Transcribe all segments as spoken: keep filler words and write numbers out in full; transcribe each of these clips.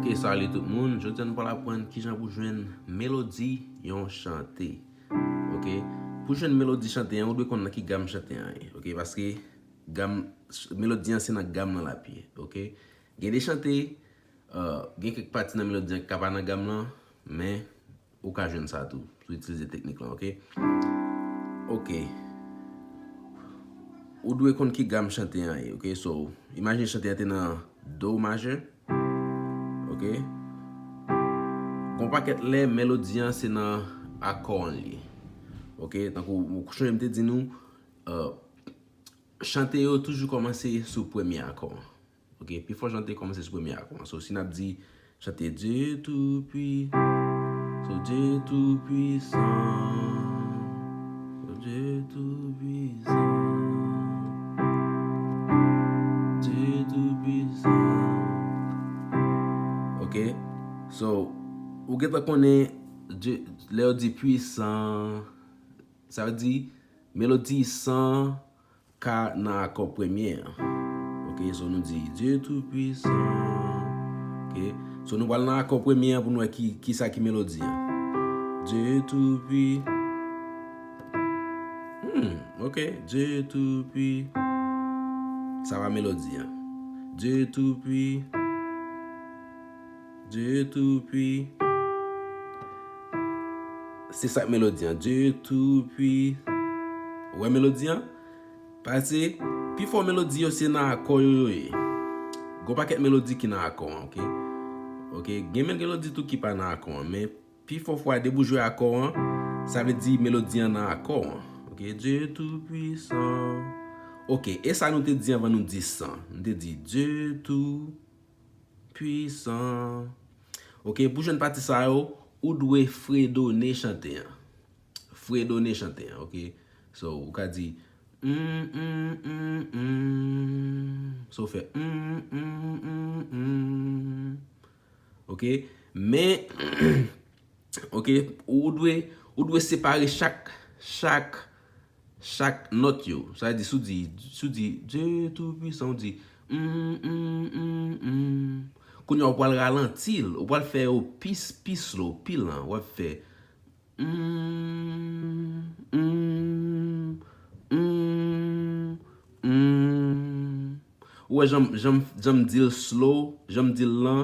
Ok, salut tout moun. Jodi a nou pral aprann kijan pou jwenn melodi yon chante. Ok? Pou jwenn melodi chante an, ou dwe konn nan ki gam chante an ye. Ok? Paske gam, melodi an se nan gam nan l ap ye. Ok? Gen de chante, euh, gen kèk pati nan melodi an ki ka pa nan gam lan, men ou ka jwenn sa tou, si w itilize teknik lan, ok? Ok. Ou dwe konn ki gam chante an ye, ok? So, imajine chante an te nan do majè, ok? Gon pakèt lè, melodi an se nan akò an li ye. Ok? Tankou, ou sonje m te di nou, euh, chante yo toujou kòmanse sou premye akò an. Ok, pifò chante kòmanse sou premye akò an. So, si n ap di chante Dye tou pwi, so, Dye tou pwisan, so, Dye tou pwisan, Dye tou pwisan. Ok, so, ou gentan konnen Dye, lè yo di pwisan, sa vle di melodi san ka nan akò premye an. Ok, so nou di Dye tou pwisan. Ok, so nou pral nan akò premye an pou nou wè ki, ki sa ki melodi an. Dye tou pwi. Hmm, ok, Dye tou pwi. Sa pa melodi an. Dye tou pwi. Dye tou pwi. Se sa k melodi an. Dye tou pwi. Ou wè melodi an? Paske pifò melodi yo se nan akò yo yo ye. Gon pakèt melodi ki nan akò an, ok? Ok, gen men melodi tou ki pa nan akò an, men pifò fwa depi w jwe akò an, sa vle di melodi an nan akò an. Ok, Dye tou pwisan. Ok, e sa nou te di anvan nou di san? Nou te di Dye tou pwisan. Ok, pou jwenn pati sa yo, ou dwe fredone chante an. Fredone chante an, ok? So, ou ka di, mm, mm, mm, mm. So, ou fè, mm, mm, mm, mm. Ok? Men, ok, ou dwe, ou dwe separe chak, chak, chak nòt yo. Sa vle di, si w di, si w di, Dye tou pwisan, ou di, mm, mm, mm, mm. Kounye a, ou pral ralanti l, ou pral fè yo pi, pi slow, pi lan. W ap fè, mm, mm, mm, mm. Ou wè jan m, jan m, jan m di l slow, jan m di l lan,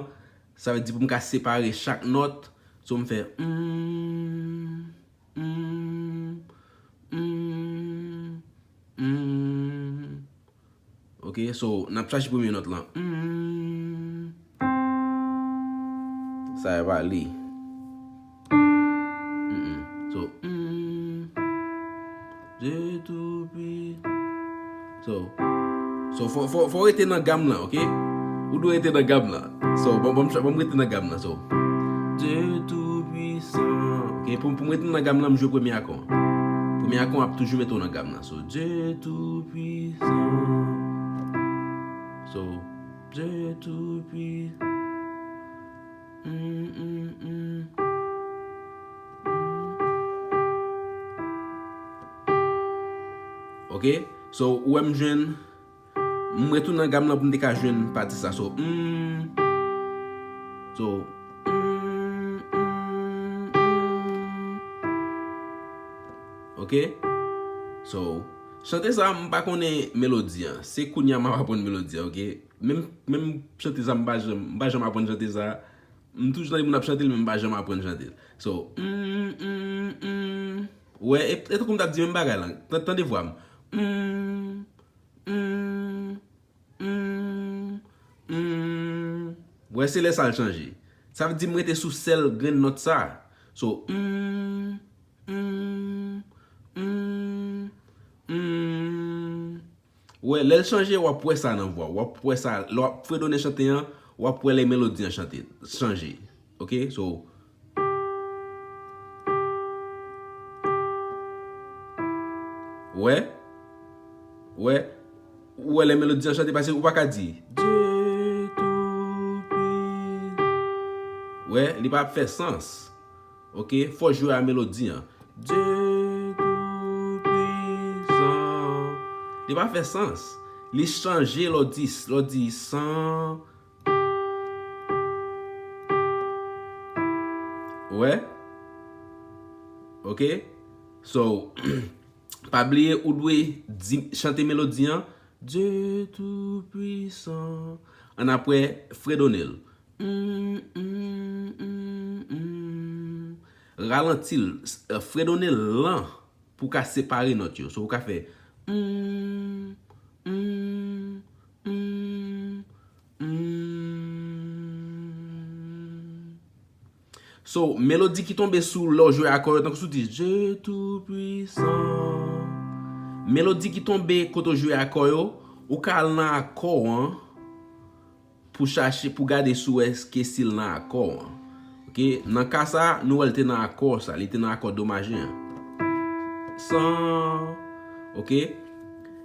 sa vle di pou m ka separe chak nòt, so m fè, mm, mm, mm, mm. Ok, so, n ap chache premye nòt lan. Mm. Sa e pa li. Mm-mm. So, mm. Dye tou pwi. So, so fò, fò, fò w rete nan gam lan, ok? Ou dwe rete nan gam lan. So, bon, bon, bon, rete nan gam lan. So, Dye tou pwisan. Ok, pou, pou m rete nan gam lan, m jwe premye akò an. Premye akò an ap toujou mete w nan gam lan. So, Dye tou pwisan. So, Dye tou pwi. Mm, mm, mm. Mm. Ok? So, ou wè m jwenn, m retounen nan gam lan pou m te ka jwenn pati sa. So, mm. So, mm, mm, mm. Ok? So, chante sa, m pa konnen melodi an. Se kounye a m ap aprann melodi an, ok? Menm, menm chante sa, m pa janm, m pa janm aprann chante sa. M toujou tande moun ap chante l, men m pa janm aprann chante l. So, mm, mm, mm. Ou wè, e, e tankou m t ap di menm bagay lan. Tan-, tande vwa m. Mm, mm, mm, mm. Ou wè, se lè sa l chanje. Sa vle di m rete sou sèl grenn nòt sa. So, mm, mm, mm, mm. Ou wè, lè l chanje, w ap wè sa nan vwa. W ap wè sa, lè w ap fredone chante an, w ap wè lè melodi an chante, chanje. Ok? So, ou wè? Ou wè? Ou wè lè melodi an chante, paske ou pa ka di, Dye tou pwi-, ou wè, li pa ap fè sans. Ok, fò w jwe a melodi an. Dye tou pwisan. Li pa fè sans. Li chanje lè w di, lè w di san. Ou Wè? Ok? So, pa bliye ou dwe di, chante melodi an. Dieu Tout-Puissant. Annapre, fredone l. Mm, mm, mm, mm. Ralanti l, s- eh, fredone l lan pou w ka separe nòt yo. So, ou ka fè mm, mm, mm, mm. So, melodi ki tonbe sou lè w jwe akò yo, tankou si w di, Dieu Tout-Puissant. Melodi ki tonbe kote w jwe akò yo, ou ka al nan akò an pou chache, pou gade si w èske si l nan akò an. Ok? Nan ka sa, nou wè l te nan akò sa, li te nan akò do maje an. San, ok?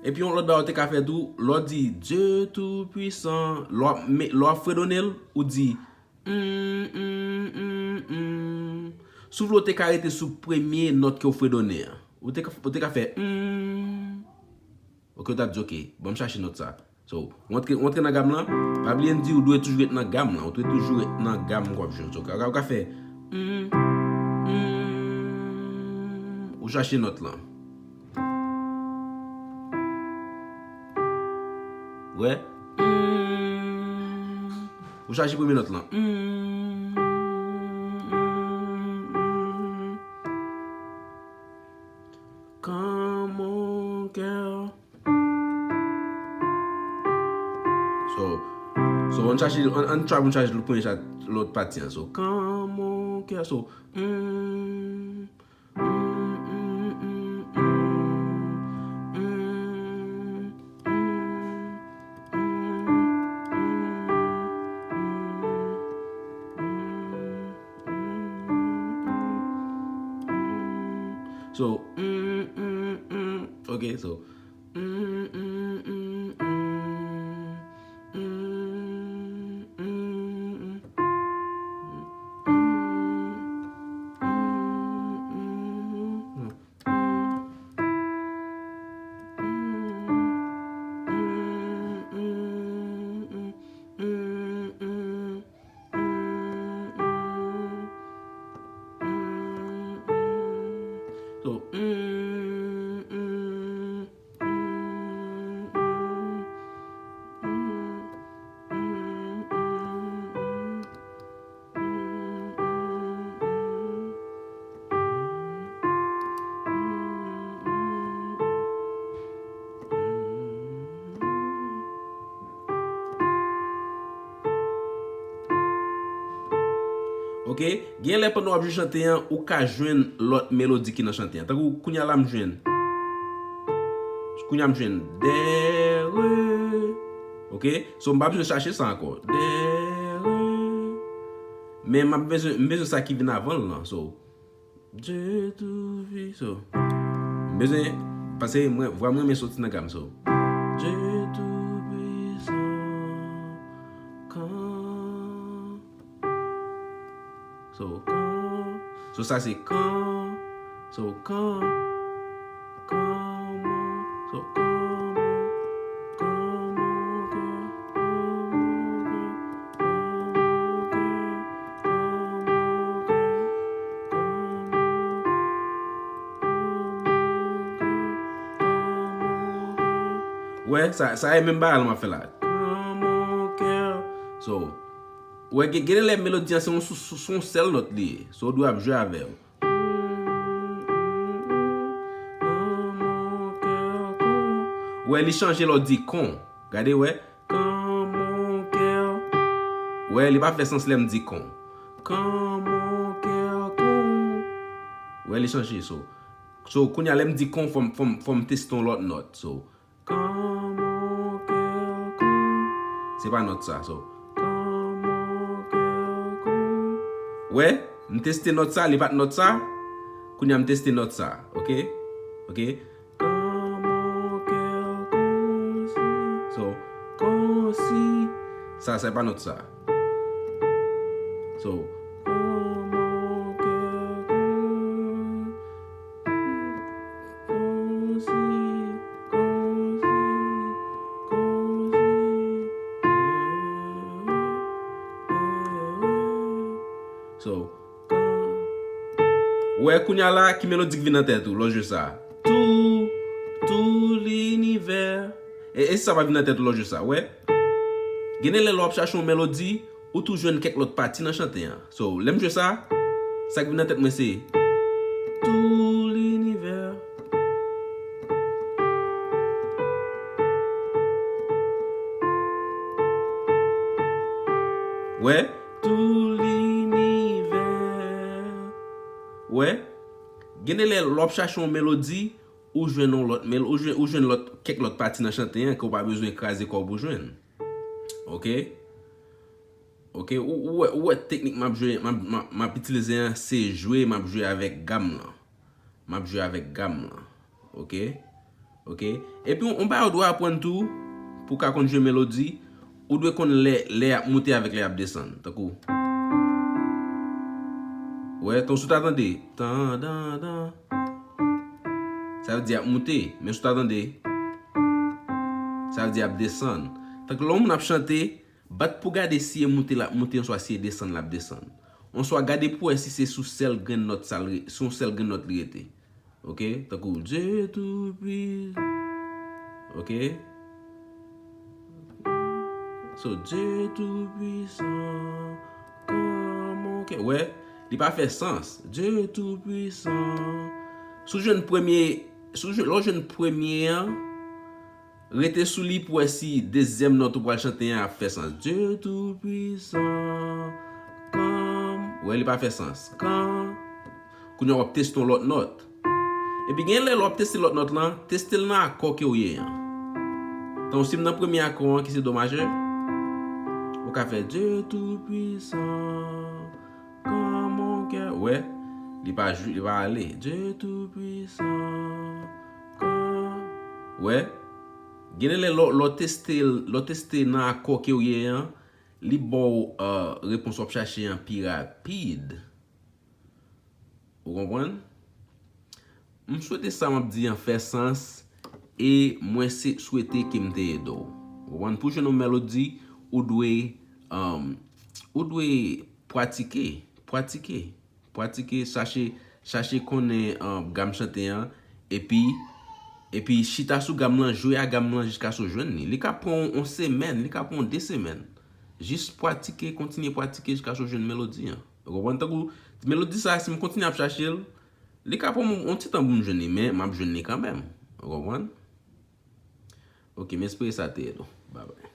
Epi yon lòt bagay ou te ka fè tou, lè w di, Dieu Tout-Puissant, lè w ap me- lè w ap fredone l, ou di, Mm, mm, mm, mm. Si w vle, w te ka rete sou premye nòt ke w fredone an. Ou te ka, ou te ka fè mm. Ok, ou t ap di, ok, ban m chache nòt sa. So, w antre, w antre nan gam lan. Pa bliye m di, ou dwe toujou ret nan gam lan. Ou dwe toujou ret nan gam k w ap jwe. So, ou ka, ou ka fè mm, mm. Ou chache nòt lan. Wè. Mm. Ou chache premye nòt lan. Mm, mm, mm. Quand mon cœur. So, so, ann chache, ann, ann try pou n chache lòt premye chat, lòt pati an. So, quand mon cœur. So, mm, So, mm, mm, mm. Ok, so, mm, mm, mm, mm. Mm, mm, mm. Mm, mm, mm, mm. So, mm, mm, mm, mm, mm, mm. Ok, gen lè pandan w ap jwe chante an, ou ka jwenn lòt melodi ki nan chante an. Tankou kounye a la m jwenn. Kounye a m jwenn dè, re. Ok, so m pa bezwen chache sa ankò. Dè, re. Men m ap bezwen, m bezwen sa ki vin avan l lan. So, Dieu Tout-Puissant. M bezwen, paske mwen, vwa mwen renmen soti nan gam, so. Dieu Tout-Puissant, quand. So, quand. So, sa se quand. So, quand. Quand mon, so, quand mon, quand mon cœur, quand mon cœur, quand mon cœur, quand mon cœur, quand mon cœur, quand mon cœur. Wè, sa, sa e menm bagay la m ap fè la. Quand mon cœur. So, wè, gen, gen lè melodi an se yon, se, se yon sèl nòt li ye. So, ou dwe ap jwe avè l. Wè, li chanje lè w di kon. Gade, wè. Quand mon cœur. Wè, li pa fè sans lè m di kon. Quand mon cœur con. Wè, li chanje, so. So, kounye a, lè m di kon, fò m, fò m, fò m teste yon lòt nòt, so. Quand mon cœur con. Se pa nòt sa, so. Quand mon cœur con. Wè, m teste nòt sa, li pa t nòt sa. Kounye a, m teste nòt sa, ok? Ok? Quand mon cœur consi. So, consi. Sa, se pa nòt sa. So, quand mon cœur con- Konsi, konsi, konsi. So, quand, Wè, kounye a la, ki melodi k vin nan tèt ou lè w jwe sa? Tou, tou linivè. E, e si sa pa vin nan tèt ou lè w jwe sa, wè? Gen de lè lè w ap chache yon melodi, ou tou jwenn kèk lòt pati nan chante an. So, lè m jwe sa, sa k vin nan tèt mwen se tou linivè. Wè, tou linivè. Wè, gen de lè lè w ap chache yon melodi, ou jwenn yon lòt mel, ou jwenn, ou jwenn lòt, kèk lòt pati nan chante an ke w pa bezwen kraze kò w pou jwenn. Oke? Oke, ou, ou wè, ou wè teknik m ap jwe, m ap, m ap, m ap itilize an, se jwe, m ap jwe avèk gam lan. M ap jwe avèk gam lan. Oke? Oke? Epi, yon, yon bagay ou dwe aprann tou, pou w ka konn jwe melodi, ou dwe konn lè, lè y ap moute avèk lè y ap desann. Tankou, wè, tan sou ta tande, tan, dan, dan, sa vle di y ap moute, men sou ta tande, sa vle di y ap desann. Tankou lè yon moun ap chante, bat pou gade si e moute l ap moute, oswa si e desann l ap desann. Oswa gade pou wè si se sou sèl grenn nòt sa l re-, sou yon sèl grenn nòt li rete. Oke? Tankou Dye tou pwi-, oke? So, Dye tou pwisan, kòman ke, wè, li pa fè sans. Dye tou pwisan. Si w jwenn premye, si w jwenn, lè w jwenn premye an, rete sou li pou wè si dezyèm nòt ou pral chante an ap fè sans. Dye tou pwisan, kan, wè, li pa fè sans. Kan, kounye a w ap teste yon lòt nòt. Epi gen lè lè w ap teste lòt nòt lan, teste l nan akò ke w ye an. Tankou si m nan premye akò an ki se do majè, ou ka fè Dye tou pwisan, kan mon kè, wè, li pa jwi, li pa ale. Dye tou pwisan, kan, wè, gen de lè lè w, lè w teste l, lè w teste nan akò ke w ye an, li ba w, uh, repons w ap chache an pi rapid. Ou konprann? M swete sa m ap di an fè sans e mwen se swete ke m te ede w. Ou konprann? Pou jwenn yon melodi, ou dwe, um, ou dwe pratike, pratike, pratike, chache, chache konnen, um, gam chante an, epi, epi chita sou gam lan, jwe a gam lan jiskaske w jwenn li. Li ka pran w yon semèn, li ka pran w de semèn. Jis pratike, kontinye pratike jiskaske w jwenn melodi an. Ou konprann? Tankou melodi sa, si m kontinye ap chache l, li ka pran m yon ti tan pou m jwenn li, men m ap jwenn li kanmenm. Ou konprann? Oke, m espere sa te ede w. Babay.